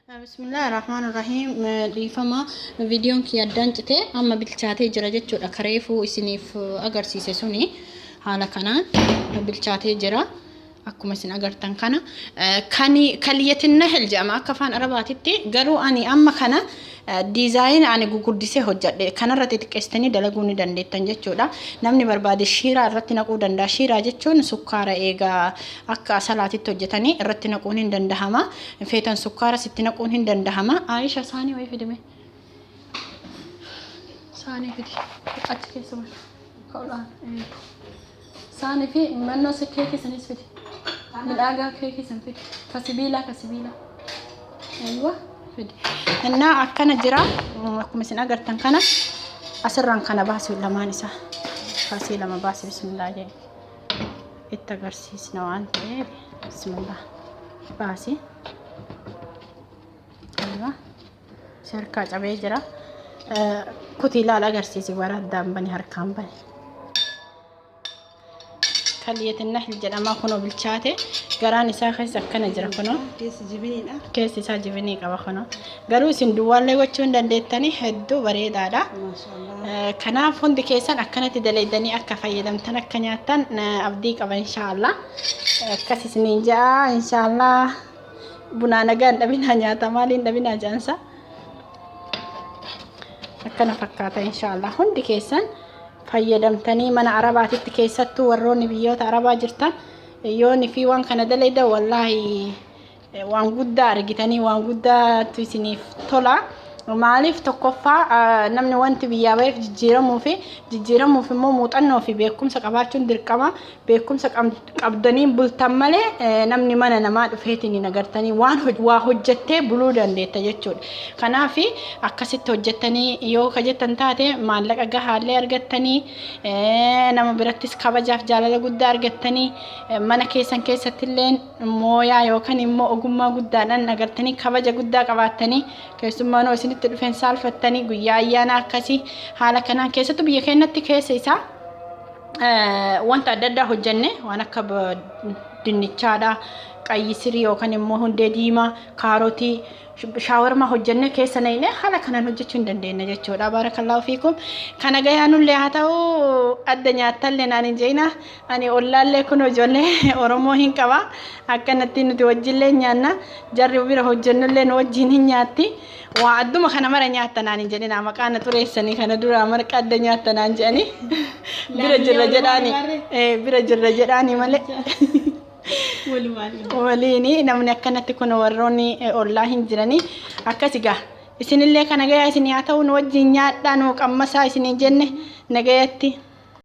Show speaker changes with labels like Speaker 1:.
Speaker 1: Bismillaahi Rahmaan Rahiim. Dhiifama, viidiyoon kiyya addaan cite. Amma bilchaatee jira jechuudha. Kareefuu isiniif agarsiise suni haala kanaan bilchaatee jira. Akkuma isin agartan kana kan kaliyyatin nahil jedhama akka afaan Arabaatitti. Garuu ani amma kana diizaayina ani gugurdisee hojjedhe. Kanarra xixiqqeessitanii dalaguu ni dandeettan jechuudha. Namni barbaade shiiraa irratti naquu danda'a. Shiiraa jechuun sukkaara eegaa akka asalaatitti hojjetanii irratti naquun hin dandahama. Feetan sukkaaras itti naquun hin dandahama. Aayisha, saanii wayii fidime. Saanii fidi. Achi keessa bul. Ka'uudhaan. Saanii fi mannoo keekii sanis fidi. Midhaagaa keekii san fidi. Ka sibiilaa, ka sibiilaa. Aywa, fidi. Innaa akkana jira. Akkuma isin agartan kana asirraan kana baasi, lamaan isaa. Baasii, lama baasi. Bismillah jedhe. Itti agarsiisna waan ta'eef, bismillah, baasi. Aywa. Si harkaa cabee jira. Kutii, ilaala, agarsiisi. Bara addaan bani, harkaan bani. Kaliyyatin nahl jedhama. Kunoo bilchaate, garaan isaa keessa akkana jira kunoo.
Speaker 2: Keessi jibiniidha.
Speaker 1: Keessi isaa jibinii qaba kunoo. Garuu isin duwwaallee gochuu hin dandeettanii, hedduu bareedaadha.
Speaker 2: Maashaallah.
Speaker 1: Kanaaf hundi keessan akkanatti dalaydanii akka fayyadamtan, akka nyaattan abdii qaba, inshaallah. Akkas isiniin ja'a, inshaallah. Bunaa nagaa hin dhabinaa, nyaata maaliin dhabinaa jaansa. Akkana fakkaata, inshaallah. Hundi keessan fayyadamtanii mana Arabaatitti, keessattuu warroonni biyyoota Arabaa jirtan, yooni fi waan kana dalayda, wallaahi waan guddaa argitanii, waan guddaatu isiniif tola. Maaliif? Tokkoffaa, namni wanti biyyaa baheef jijjiiramuu fi jijjiiramuuf immoo muuxannoo fi beekumsa qabaachuun dirqama. Beekumsa qabdaniin bultan malee namni mana namaa dhufeetiin hin agartanii waan waa hojjettee buluu dandeetta jechuudha. Kanaaf akkasitti hojjettanii yoo kajettan taate, maallaqa gahaallee argattanii, nama birattis kabajaaf jaalala guddaa argattanii, mana keessan keessatti illee mooyaa yookaan immoo ogummaa guddaadhaan agartanii, kabaja guddaa qabaattanii, keessummaan isinitti dhufeen saalfattanii, guyyaa ayyaana akkasii haala kanaan, keessattuu biyya keenyatti keessa isaa wanta adda addaa hojjenne, waan akka dinnichaadha, qayyisirii yookaan immoo hundee diimaa, kaarotii, shaawarmaa hojjenne keessa naqnee haala kanaan hojjechuu hin dandeenya jechuudha. Baarakallaahu fiikum. Kana gayaanullee haa ta'u, adda nyaattallee naan hin jeena. Ani ollaallee kun ijoollee Oromoo hin qaba. Akkanatti nuti wajjillee nyaanna. Jarri bira hojjennullee nu wajjin hin nyaatti. Waa adduma kana mara nyaatta naan hin jedhina. Maqaa na xureessanii kana dura marqa adda nyaatta naan jedhanii. Bira jirra jedhaani. Bira jirra jedhaani malee.
Speaker 2: Walumaan.
Speaker 1: Waliini namni akkanatti kun warroonni ollaa hin jiranii akkas egaa. Isinillee kana gayaa isin haa ta'u, nu wajjin nyaadhaa, nu qammasaa isinii jenne, nagayatti.